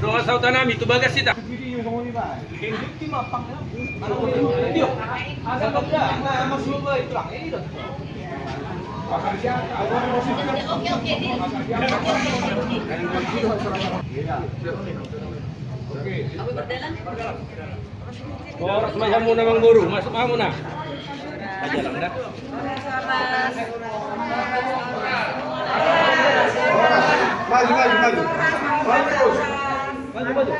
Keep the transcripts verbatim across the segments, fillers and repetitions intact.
Dongan sahuta nami tu bagas hita. Horas ma di hamuna, Amangboru, masuk ma hamuna. Horas, horas. Maju, maju, maju. Maju, maju.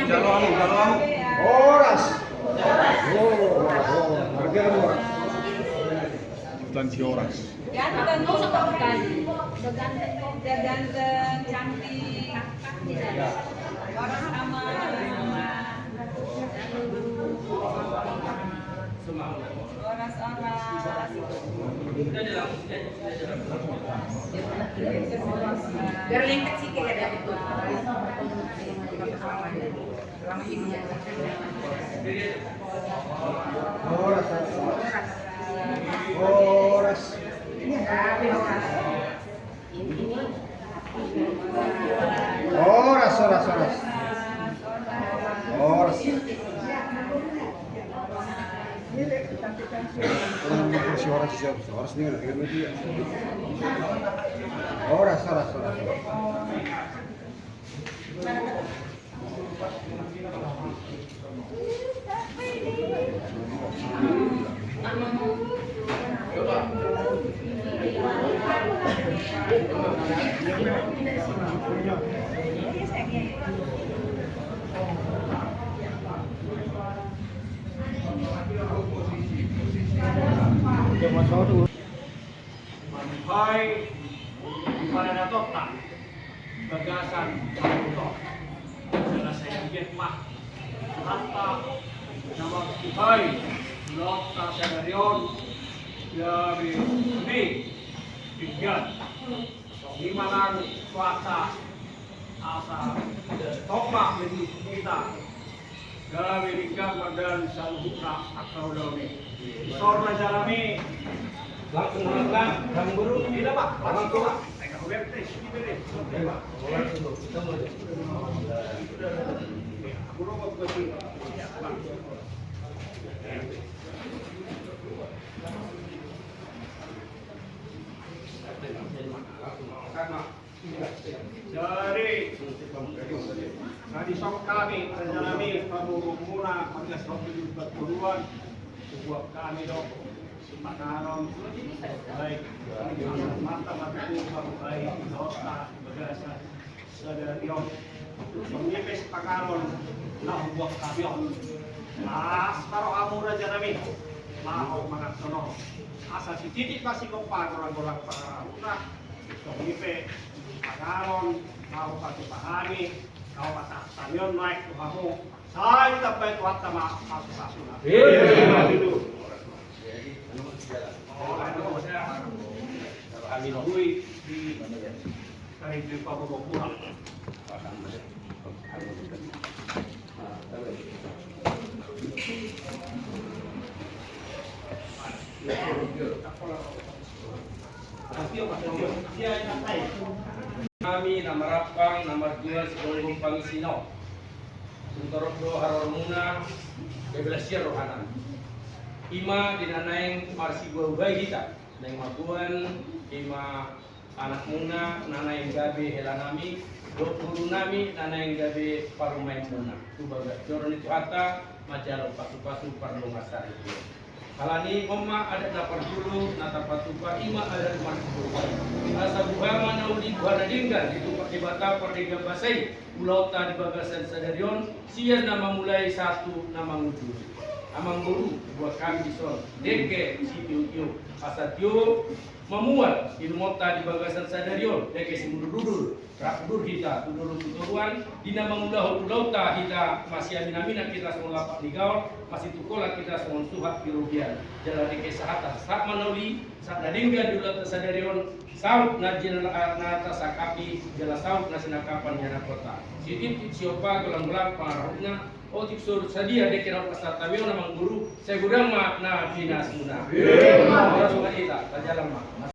Jalo hamu, jalo hamu. Horas. Oh, horas, horas. Harga horas. Bukan si horas. Ganteng, ganteng, cantik. Horas, aman. Horas, horas. Biar lengket sikit ya, David. Horas, horas. Horas. Horas, horas, horas. Horas. Horas, horas, horas. Horas, horas, horas. Manuhai di paradatonta di bagasan Tuhan. Jala sai dibahen ma Tuhanta na mambuhai ulaonta sadari on gabe be denggan. Songon i ma nang Tuhanta asa tong ma menurut kita. Gabe denggan mardalan saluhutna angka ulaon i. Dison raja nami. Langsung ulang, Amangboru. Tidak, Pak. Langsung, Pak. Langsung, Pak. Langsung, Pak. Langsung, Pak. Jadi, na dison hami raja nami pamoruonmuna, margas Rompin Lumban Toruan, hubuat hami do sipanganon, baik mata mata, baik dosa bagasan sadari on. Songon i pe sipanganon na hubuat hami on, las ma rohamu raja nami laho mangan songon on. Asa sititi ma sigompa, golang-golang pangarahutna. Songon i pe sipanganon na hupatupa hami, na hupatahan hami on, naeng tu hamu, sai ditambai Tuhanta ma pasupasuna. Amin. Hami nunga di Kami di pamoruonmuna. Hami na marampang, na marjual sigomgom pangisina on. Tung torop do haroromuna, gabe las ni rohanami. I ma di na naeng marsibuhabuhai hita, naeng mamboan, i ma anakmuna na naeng gabe helanami, dohot borunami na naeng gabe parumaenmuna. Tu bagas joro ni Tuhanta, manjalo pasupasu pardongansaripeon. Alani on ma adat na parjolo na tarpatupa, i ma adat marsibuhabuhai. Asa boha ma na uli, boha na denggan ditumpak Debata pardenggan basa i ulaonta di bagasan sadari on, sian na mamulai sahat tu na mangujungi. Amangboru, hubuat hami dison dengke sitiotio, asa tio mamuat inumonta di bagasan sadari on, dengke simudurudur, rap udur hita tu dolok tu toruan, di na mangulahon ulaonta hita masiaminaminan hita songon lapak ni gaol, masitungkolan hita songon suhat di robean. Jala dengke sahat, sahat ma na uli, sahat na denggan di ulaonta sadari on, saut na jinala-, na tasangkapi, jala saut na sinangkapan ni anakhonta. Sititi siompa, golang-golang pangarahutna. Otik so sadia dengke na pasahat hami on, Amangboru, sai godang ma na pinasuna. Horas ma hita, tajalang ma.